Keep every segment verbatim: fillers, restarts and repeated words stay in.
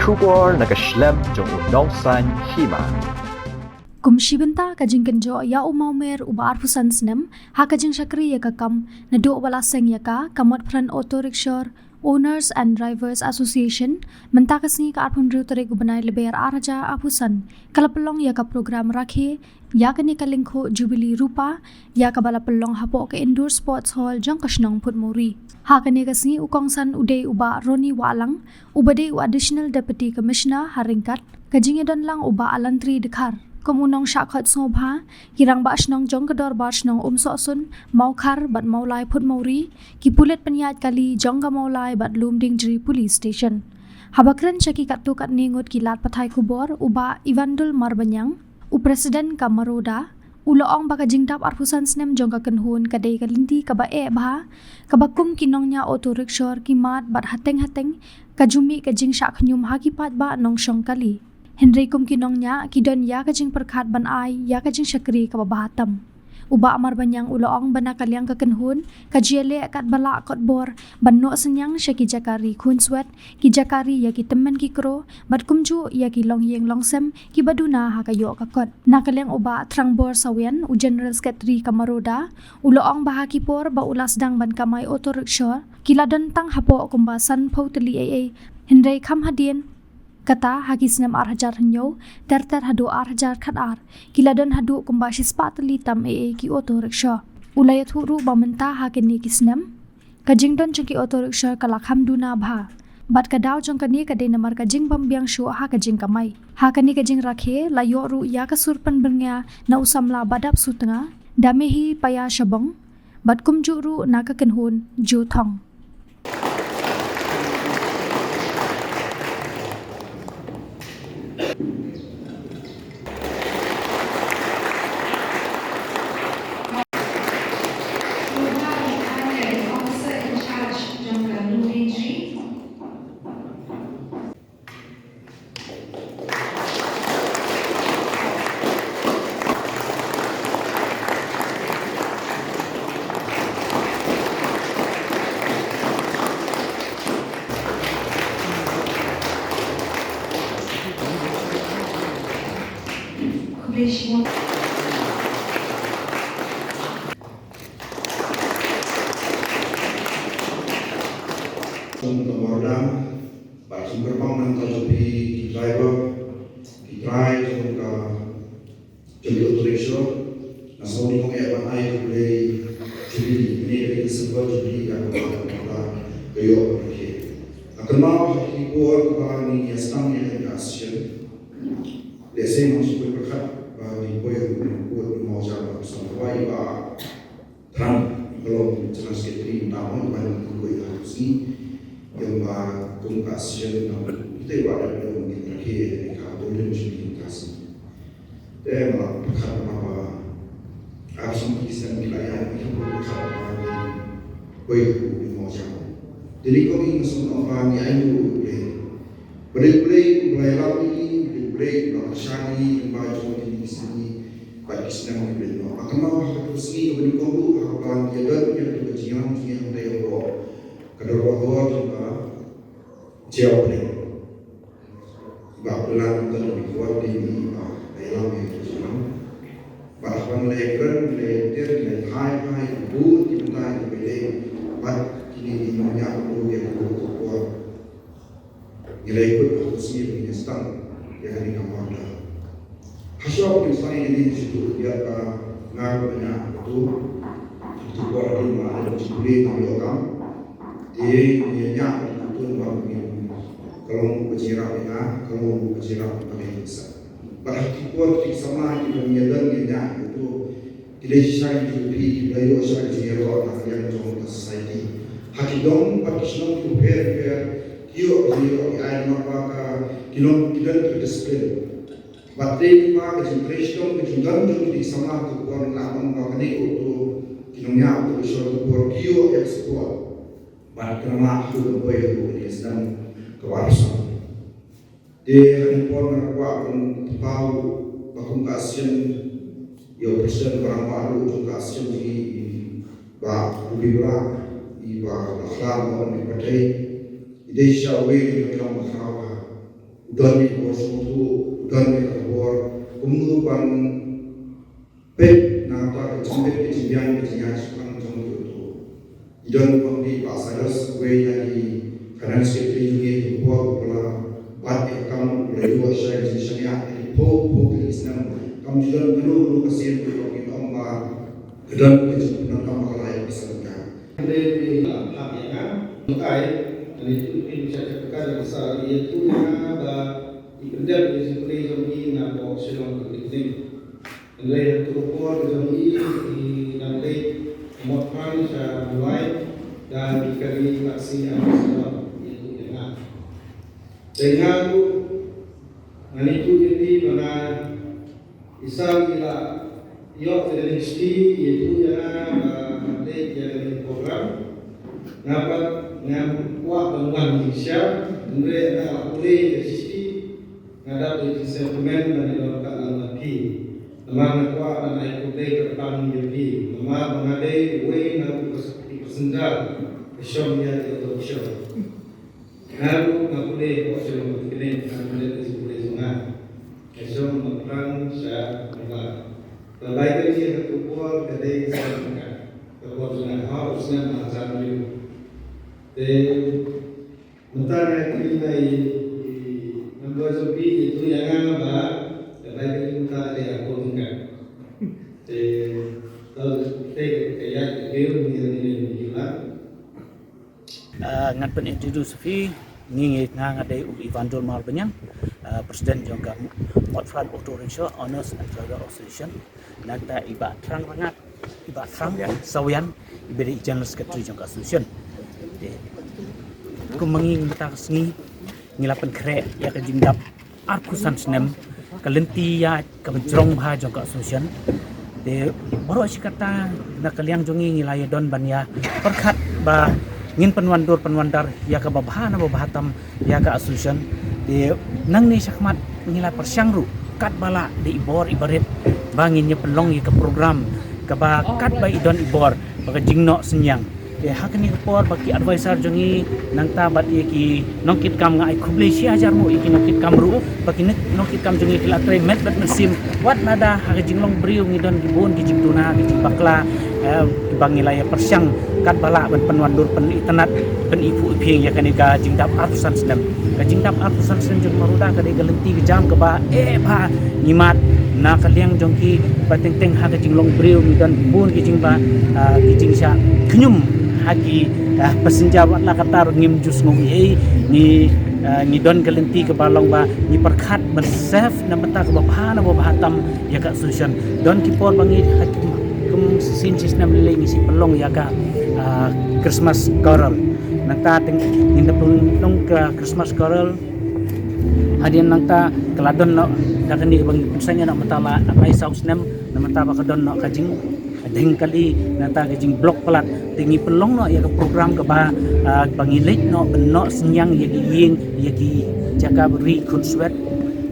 Khubor na ka shlem jong u nongsan hima. Kum shi bynta ka jingkynjoh ïa u mawmer uba arphew san snem ha ka jingshakri ïa ka kam naduh ba la seng ïa ka, ka Motphran Auto Rickshaw Owners and Drivers Association mynta ka sngi ka arphew hynriew tarik u bnai Lber ar hajar arphew san ka la pynlong ïa ka program rakhe ïa kane ka lyngkhuh Jubilee Rupa, ïa kaba la pynlong hapoh ka Indoor Sports Hall jong ka shnong Phutmori. Ha kane ka sngi u kongsan u dei u Bah Ronnie Wahlang, uba dei u Additional Deputy Commissioner ha ryngkat ka jingïadon lang u Bah Alantri Dkhar. Kum u nongshah khot sngewbha, ki rangbah shnong jong ka dorbar shnong Umsohsun, Mawkhar bad Mawlai Phutmori, ki pulit pynïaid kali jong ka Mawlai bad Lumdiengjri Police Station. Haba kren sha ki katto katne ngut ki lad pathai khubor, u Bah Ivandul Marbaniang, u President ka Maroda, u la ong ba ka jingdap arphew san snem jong ka kynhun ka dei ka lynti kaba eh bha, kaba kum ki nongñiah auto rickshaw ki mad bad hateng hateng ka ju mih ka jingshah khñium ha ki paidbah nongshong kali. Hynrei kum ki nongñiah ki don ïa ka jingpyrkhat ban ai ïa ka jingshakri kaba bha tam. U Bah Marbaniang u la ong ba na ka liang ka kynhun ka ju ïaleh katba lah kot bor ban noh synñiang sha ki jaka ri khunswet, ki jaka ri ïa ki tymmen ki kro, bad kumjuh ïa ki longïing longsem kiba duna ha ka ïoh ka kot. Na ka liang u Bah Thrangbor Sawian, u General Secretary ka Maroda, u la ong ba ha ki por ba u la sdang ban kamai auto rickshaw, ki la don tang hapoh kumba sanphew tylli eiei, hynrei kham hadien kata, ha ki snem ar hajar hynñiew ter ter haduh ar hajar khatar, ki la don haduh kumba shispah tylli tam eiei ki auto rickshaw. U la ïathuh ruh ba mynta ha kine ki snem ka jingdon jong ki auto rickshaw ka la kham duna bha. Bad ka daw jong kane ka dei namar ka jingbym biang shuh ha ka jingkamai. Ha kane ka jingrakhe la ïoh ruh ïa ka sur pynbyrngia na u samla ba dap sutnga, Damehi Paya Shabong, bad kumjuh ruh na ka kynhun Ju Thong. Jong ka Maroda, bad jingkyrpang na ka bynta jong phi ki driver, ki trai jong ka jong ki auto rickshaw, nga sngew nyngkong eh ban ai khublei Jubilee, mynne ka dei ka Silver Jubilee ïa ka Maroda, ka ïoh ka rakhe. Nga kynmaw ha ki por kiba ngi ïa sdang ïa ka session, lehse ngi shu pyrkhat ba ngi poi ha u mawjam ba pynsan, haba i Bah Thrang, ka long General Secretary mynta mo, i ban pynkup ha ka sngi, ïa ba kum ka session na kita i Bah Thrang, ïa ka rakhe ïa ka Golden Jubilee ka sngi. Te nga la pyrkhat ba, ba ar snem ki snem ki la ïaid, ki la pyrkhat ba ngi poi ha u mawjam. Te nyngkong ngi sngewbha ngi ai nguh ïa U Blei. Ba dei U Blei uba la ïalam ïa ngi, ba dei U Blei uba la kyrshan ïa ngi lyngba jong kine ki sngi bad ki snem kiba la ïaid noh. Ba kynmaw ha kata ka sngi kaba nyngkong ruh, haba ngi ïadon ïa kata ka jingrang jong ngi hangtei hapoh ka dorbar hall jong ka Jowai. Ba u la ïalam ïa ngi, ba u la ïalam ïa ngi. Ba haba ngi la ïakren, ngi la ïatir, ngi la ïathait, ïathait, bun ki bynta kiba ïadei bad kine ki nongñiah auto, ïa ka auto, ka por. Ngi la ïakut ha ka sngi ba ngin ïa sdang ïa kane ka Maroda. Hashwa ba ngin sdang ïa kane, ngi shu ïathuh ïa ka, nga ruh nga ñiah auto. Hato por hadien ba la dep jingpule ngam ïoh kam. Te ngi ïa ñiah auto namar ba ngin, ka long ka jingïarap ïa nga, ka long ka jingïarap ba ngi ïa sah. Bad ha ki por ki samla kiba ngi ïa don ngi ïa ñiah auto, ki dei shisha ki jong phi kiba la ïoh shisha ki jingïaroh na ka liang jong ka society. Ha ki dong bad ki shnong kiba pher pher, ki ïoh ki jingïaroh, ki ai namar ba ka, ki long ki don ka discipline. Bad dei namar ka jingtrei shitom, ka jingdon jong ki samla, ka por ngi la ong ba kane ka auto, ki nongñiah auto, ki shong ka por, ki ïoh ïa ka support. Bad ka nang lah haduh ban poi haduh kane ka snem kaba ar san. Te ha kane ka por nga kwah ban kynmaw ba kum ka session, ïa u President ba rangbah ruh jong ka session jong ngi, i Bah Ruby Bra, i ba la khlad noh na ka pyrthei. I dei shisha uwei na ki nongïalam ba khraw bha. Don ïa ka bor sngewthuh, don ïa ka bor kumno ban peit na ka bynta ka jingpeit, ka jingbiang, ka jingïaid shaphang jong ki. Ki don, ba ki, Bah Cyrus, uwei na ki Finance Secretary jong ngi, uba la bat ïa ka kam, uba la ïoh sha ka jingshaniah ïa ki phew phew tylli ki snem. Kam ju don kano kano ka sien ba ki ong ba ka don ka jingpyndonkam ba ka la ïoh ka seng ka. Hynrei ki la phah ïa nga, mynta ngan ïathuh ïa phi, sha ka, ka, ka, sa ïathuh ïa nga ba i pyndep ïa ka jingpule jong i na ka Shillong Polytechnic. Hynrei ha kato ka por ka jong i, i dang leit mot pran sha Mawlai, da i kali taxi, a, Shillong, ïathuh ïa nga. Te nga ruh ngan ïathuh ïa phi ba nga, i Sir i la ïoh ïa ka history, ïathuh ïa nga ba nga leit ïa ka program. Nga pat ngam kwah ban wan jingshisha, hynrei nga la pule ïa ka history, nga dap da jingsngewkmen ban ïadon ryngkat lang bad phi. Namar nga kwah ban ai khublei kyrpang ïa phi. Namar ba nga dei uwei na ki pas-, ki passenger ka shong ïa ka auto rickshaw. Nga ruh nga pule hapoh Shillong Polytechnic, nga pule ka jingpule jong nga. Nga shong na Maprang sha Mawlai. Ka bai ka ri ha ka por ka dei ka snem ka, ka por jong nga ha u snem ar hajar hynriew. Te mynta nga kylli na i, i member jong phi, ïathuh ïa nga ba ka bai ka ri mynta ka dei ha por jong ka. Te, te, te ka ïaid ka briew ngi, ngi, ngi, ngi, Ah, ngan pyn introduce phi, ngi, ngi, nga, nga dei u Ivan Dolmar Banyang, ah, President jong ka Motphran Auto Rickshaw Owners and Driver Association. Nangta i Bah Thrang Rangat, i Bah Thrang Sawian, i ba dei General Secretary jong ka association. Te, kum ma ngi mynta ka sngi, ngi la pynkhreh ïa ka jingdap arphew san snem ka lynti ïaid kaba jrong bha jong ka association. Te baroh shi katta na ka liang jong ngi ngi la ïadon ban ïa pyrkhat ba ngin pynwandur pynwandar ïa kaba bha na ba bha tam ïa ka association. Te nangne shakhmat ngi la pyrshang ruh katba lah da i bor i barit ba ngin ïa pynlong ïa ka program kaba katba i don i bor ba ka jingnoh synñiang. Te ha kane ka por ba ki advisor jong ngi nangta bad ïa ki nongkitkam, nga ai khublei shi hajar mo ïa ki nongkitkam ruh, ba ki nongkitkam jong ngi ki la trei met bad mynsiem. Wat lada ha ka jinglong briew ngi don ki bun ki jingduna, ki jingbakla, eh, ba ngi la ïa pyrshang katba lah ban pynwandur, pynitynnad, pyniphuh iphieng ïa kane ka jingdap arphew san snem. Ka jingdap arphew san snem jong Maruda ka dei ka lynti ka jam kaba eh bha. Ngi mad na ka liang jong ki ba teng teng ha ka jinglong briew ngi don bun ki jingba, ah, ki jingshah khñium ha ki, ah, passenger, wat la katta ruh ngim ju sngew ei ei. Ngi, ah, ngi don ka lynti kaba long ba ngi pyrkhat ban serve na bynta kaba bha na ba bha tam ïa ka association. Don ki por ba ngi ha ki kum shisien shisnem lei lei ngi shu pynlong ïa ka, ah, Christmas Carol. Nangta teng ngin da pynlong ka Christmas Carol. Hadien nangta ka la don noh da kane ba ngi pynsan ïa noh mynta la lai saw snem, na mynta ba ka don noh ka jingdheng kali, nangta ka jingblock palat. Te ngi pynlong noh ïa ka program kaba, ah, ba ngi leit noh ban noh synñiang ïa ki ïing, ïa ki jaka ba ri khunswet,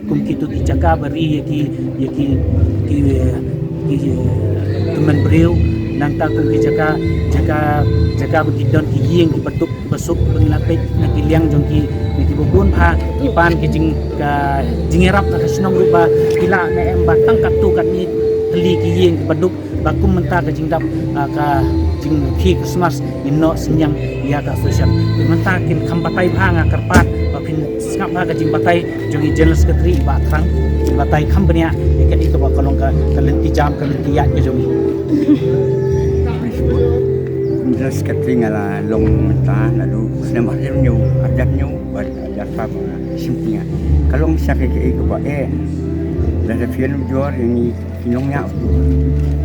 kum kito ki jaka ba ri ïa ki, ïa ki, ki, ki, eh, tymmen briew, nangta kum ki jaka, jaka, jaka ba ki don ki ïing kiba duk kiba suk, ba ngi la peit na ki liang jong ki, na kiba bun bha ki pan ki jing, ka jingïarap na ka shnong ruh ba ki lah ne em ba tang katto katne tylli ki ïing kiba duk, ba kum mynta ka jingdap, ah, ka jingphi Christmas ngin noh synñiang ïa ka association. Te mynta kin kham batai bha, nga kyrpad ba phin sngap bha ka jingbatai jong i General Secretary i Bah Thrang, i batai kham bniah ïa kane kaba ka long ka, ka lynti jam, ka lynti ïaid ka jong i. General Secretary nga la long mynta naduh snem ar hajar hynñiew, ar hajar hynñiew bad ar hajar phra ba nga shim ti nga. Ka long sha kaei kaei kaba eh. Lada phi ïanujor ïa ngi ki nongñiah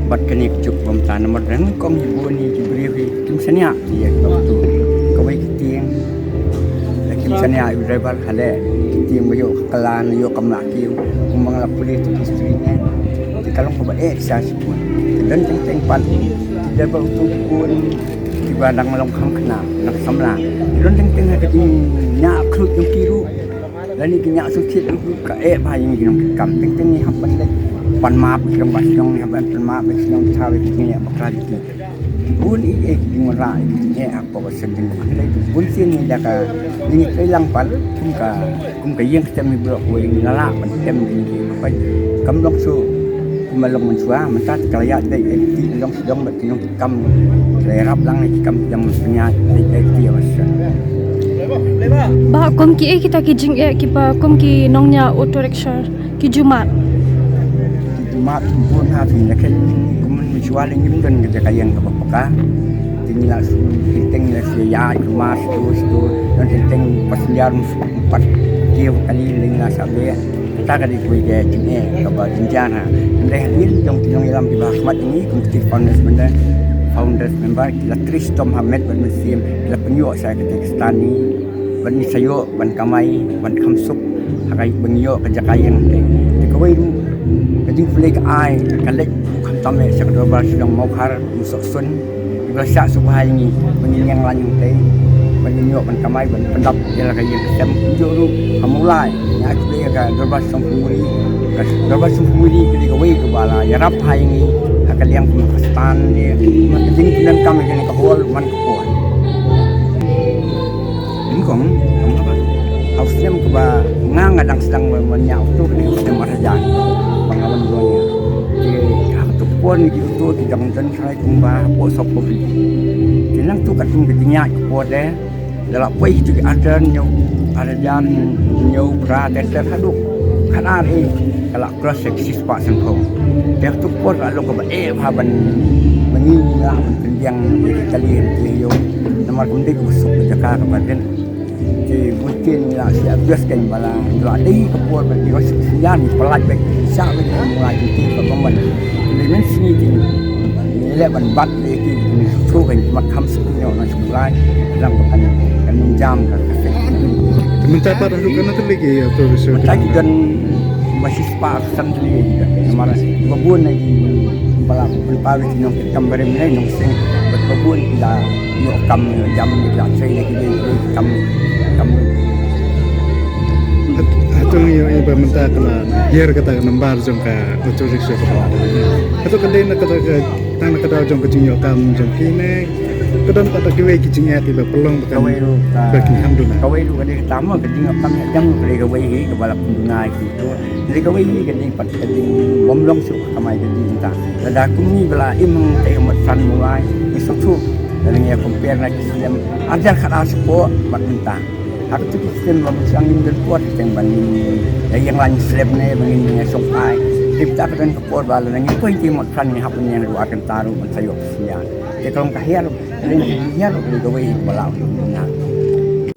bad kane ka juk ba mynta namar dang kong ki bun ki briew hi kim shaniah ïa ka batu. Kawei ki tieng la kim shaniah ïa u driver, hale ki tieng ba ïoh ka klan, ïoh ka mlak ïoh kumba nga la pule tu ki history ne. Te ka long kaba eh sha shibun. Te don teng teng pat ki driver tu bun kiba dang long kham khynnah, dang samla. Te don teng teng ha ka jingñiah khluit jong ki ruh. Lane ki ñiah sngewsih ruh ka eh bha ïa ngi ki nongkitkam. Teng teng ngi hap ban leit pan map ki rangbah shnong, ngi hap ban pan map ki shnong, thaw ïa ki jingeh bakla jong ki. Bun i ek ding ra i ding e ak pok sen ding. Bun sien ni da ka ding i lang pat kum ka kum ka ïing ka tem i bro ko i la la ban tem ding ki. Pat kam long su kum long man sua man ta ka la ya dei ek ti long su dong ba ki long kam le rap lang ki kam jam nya dei ek ti ba sa. Ba kum ki e kita ki jing e ki ba kum ki nong nya auto rickshaw ki jumat. Ki jumat bun ha phi na ken kum ni sua le ngim don ka jaka ïing ka ba paka. Ting la su ting la su ya jumat tu tu don ting pas jar empat kali ling la sabe. Ta ka di kui ke jing e ka ba jinjar ha. Ndai hadin jong ki nong ilam ki ba khmat ini kum ki founders member founders member ki la tris tom ha met ban mesim ki la penyo sa ka tekstani. Ban ngi sa ïoh ban kamai ban kham suk ha ka ban ïoh ka jaka ïing te. Te kawei ruh ka jingpynleit ka ai ka leit kham tam eh sha ka dorbar shnong Mawkhar Musoh Sun. Ki ba shah suk ba ha ïa ngi ban ngi ïeng lan ïing te ban ngi ïoh ban kamai ban pyndap ïa la ka ïing ka sem. Ïoh ruh ha Mawlai ïa ka dorbar shnong Pumuri. Ka dorbar shnong Pumuri ka dei kawei kaba la ïarap ha ïa ngi ha ka liang ka stan ïa ka jingpyndonkam ïa ka hall man ka por. Nyngkong, ha u snem kaba nga nga dang sdang ban wan ïa uto ka dei u snem ar hajar ba nga wan ïa. Te ha kato ka por ngi ki uto ki dang don trai kumba hapoh sop ko. Te nangto katkum ka jingïaid ka por te da la poi kito ki ar hajar hynñiew, ar hajar hynñiew phra ter ter haduh khatar eh ka la cross sha ka shispah sengkhong. Te ha kato ka por ka la long kaba eh bha ban, ban ngi ngi lah ban pynbiang ïa ki kali ha ki ïew. Namar kam dei kaba suk ka jaka kaba rit. Te bun sien ngi la shu abuse kein ba la, la dei ka por ba ki roi suk sien ngi pyllait beit, shah beit, ngi la jingtip ka bymman. Te mynsngi te ngi leh ban bat ïa ki, ngi shu kein, mat kham suk ngi na shu lai, lam ka kan, kan jam ka, ka sek. Te mynta pat haduh katno tylli ki auto rickshaw? Mynta ki don ba shispah san tylli ki don. Namar ba bun na ki ba la pynpaw ïa ki nongkitkam barim ne nongseng, ba bun ki la ïoh kam ïoh jam ki la trei ïa ki dei kam kam. Hato ngi ïohi ba mynta ka la hiar kata ka nambar jong ka auto rickshaw ka ba. Hato ka dei na kata ka tang na ka daw jong ka jingïoh kam jong ki ne ka don kata kiwei ki jingeh kiba pynlong ba kan, kawei ruh ka, ba kin kham duna. Kawei ruh ka dei kata mo ka jingïoh kam ïoh jam ka dei kawei hi kaba la pynduh na ki to. Dei kawei hi ka dei pat ka dei bym long shuh ka kamai ka dei mynta. Lada kum ngi ba la im hangtei ka Mawlai ngi sngewthuh. Lada ngi ïa compare na ki snem ar hajar khatar shapoh bad mynta. Ha kito ki snem ba mynta ngim don por ki snem ban ngin ïa ïeng lan slem ne ban ngin ïa shong kai. Te mynta ka don ka por ba lada ngi poi ki Mawlai ngi hap ban ïeng ruh ar kynta ruh ban sa ïoh ka snem. Te ka long ka hiar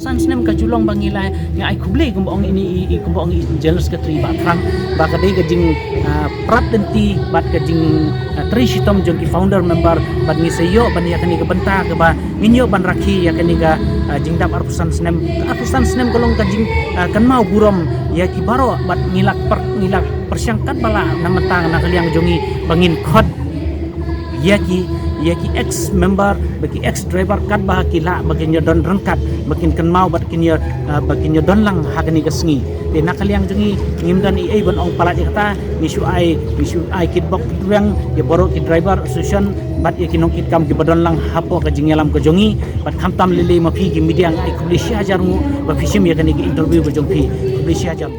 San snem ka ju long ba ngi la, nga ai khublei kumba ong ini i, i kumba ong i General Secretary Bah Thrang ba ka dei ka jing, ah, prat lynti bad ka jing, ah, trei shitom jong ki founder member bad ngi sa ïoh ban ïa kane ka bynta kaba ngin ïoh ban rakhe ïa kane ka, ah, jingdap arphew san snem. Arphew san snem ka long ka jing, ah, kynmaw burom ïa ki baroh bad ngi la per, ngi la pyrshang katba lah na mynta na ka liang jong ngi ba ngin khot ïa ki, ïa ki ex member bad ki ex driver katba ki lah ba kin ïa don ryngkat ba kin kynmaw bad kin ïa, ah, ba kin ïa don lang ha kane ka sngi. Te na ka liang jong ngi ngim don ei ei ban ong palat ïa kata, ngi shu ai, ngi shu ai kitbok kitrwiang ïa baroh ki driver association bad ïa ki nongkitkam kiba don lang hapoh ka jingïalam ka jong ngi bad khamtam lei lei ma phi ki media. Nga ai khublei shi hajar nguh ba phi shim ïa kane ka interview ka jong phi. Khublei shi hajar.